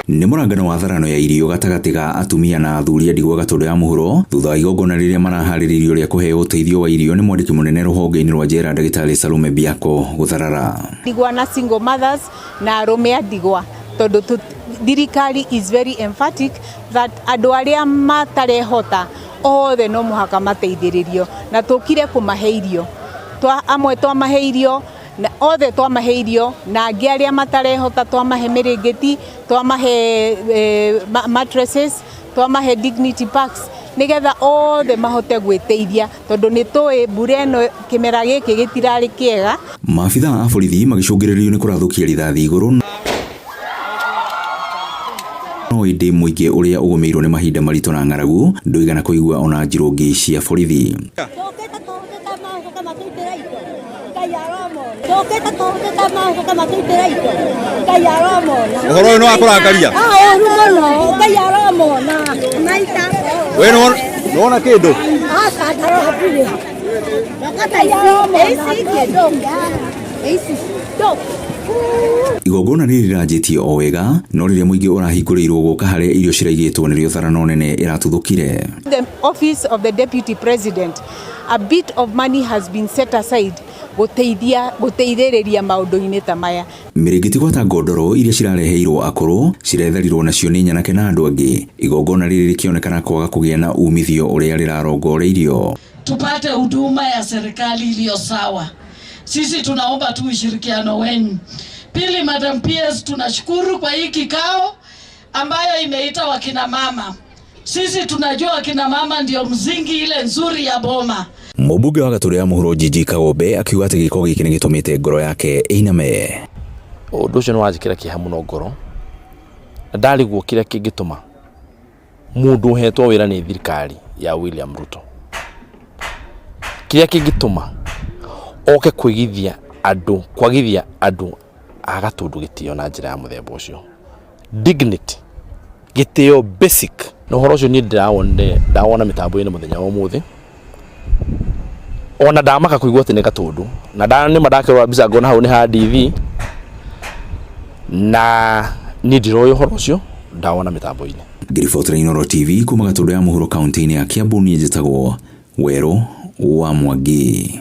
Nĩ mũrangano wa tharano ya irio gatagatĩ ga atumia na athuri a ndigwa Gatũndũ ya mũhuro thutha wa igongona rĩrĩa maraharĩrĩirio rĩa kũheo ũteithio wa irio nĩ mwandĩki mũnene rũhonge-inĩ rwa njera ndagĩtarĩ Salome Biako gũtharara. Ndigwa na single mothers na arũme a ndigwa tondũ thirikari is very emphatic that andũ arĩa matarehota othe no mũhaka mateithĩrĩrio na tũkire kũmahe irio. Amwe twamahe irio na othe twamahe irio na angĩ arĩa matarehota twamahe mĩrĩngĩti, twamahe mattresses, twamahe dignity packs nĩgetha othe mahote gwĩteithia tondũ nĩ tũĩ mbura ĩno kĩmera gĩkĩ gĩtirarĩ kĩega. Maabitha a borithi magĩcũngĩrĩrio nĩ kũrathũkia rithathi igũrũ no ĩndĩ mũingĩ ũrĩa ũgũmĩirwo nĩ mahinda maritũ na ng'aragu ndũigana kũigua ona njirũngi cia borithi. Ũhoro ũyũ nĩ wa kũrakaria? Ũru mũno, Ngai aromona. Maita. We nĩ wona kĩndũ? Aca ndarona. Ngai aromona. Igongona rĩrĩ rĩranjĩtie o wega no rĩrĩa mũingĩ ũrahingũrĩirwo gũka harĩa irio ciraigĩtwo nĩrĩo tharano nene ĩratuthũkire. The office of the deputy president, a bit of money has been set aside gũteithia gũteithĩrĩria maũndũ-inĩ ta maya. Mĩrĩngĩti gwata ngondoro iria cirareheirwo akũrũ ciretharirwo nacio nĩ nyanake na andũ angĩ. Igongona rĩrĩ rĩkĩonekana kwaga kũgĩa na umithio ũrĩa rĩrarongoreirio. Tupate huduma ya serikali iliyo sawa. Sisi tunaomba tu ushirikiano wenu. Pili, Madam PS, tunashukuru kwa hii kikao ambayo imeita wakina mama. Sisi tunajua wakina mama ndio mzingi ile nzuri ya boma. Mũmbunge wa Gatũndũ ya mũhuro Njinji Kagombe akiuga atĩ gĩko gĩkĩ nĩ gĩtũmĩte ngoro yake ĩiname. Ũndũ ũcio nĩ wanjĩkĩra kĩeha mũno ngoro na ndarigwo kĩrĩa kĩngĩtũma mũndũ ũhetwo wĩra nĩ thirikari ya William Ruto, kĩrĩa kĩngĩtũma oke kwĩgithia andũ, kwagithia andũ a Gatũndũ gĩtĩo na njĩra ya mũthemba ũcio. Dignity, gĩtĩo basic. Na ũhoro ũcio niĩ ndĩrawonire, ndawona mĩtambo-inĩ mũthenya wa ũmũthĩ, ona ndamaka kũigua atĩ nĩ Gatũndũ, na nĩma ndakĩrora mbica ngona hau nĩ ha DV, na niĩ ndiroĩ ũhoro ũcio, ndawona mĩtambo-inĩ. Ngĩribotera Inooro TV kuma Gatũndũ ya mũhuro kaunti-inĩ ya Kiambu, niĩ njĩtagwo Werũ wa Mwangi.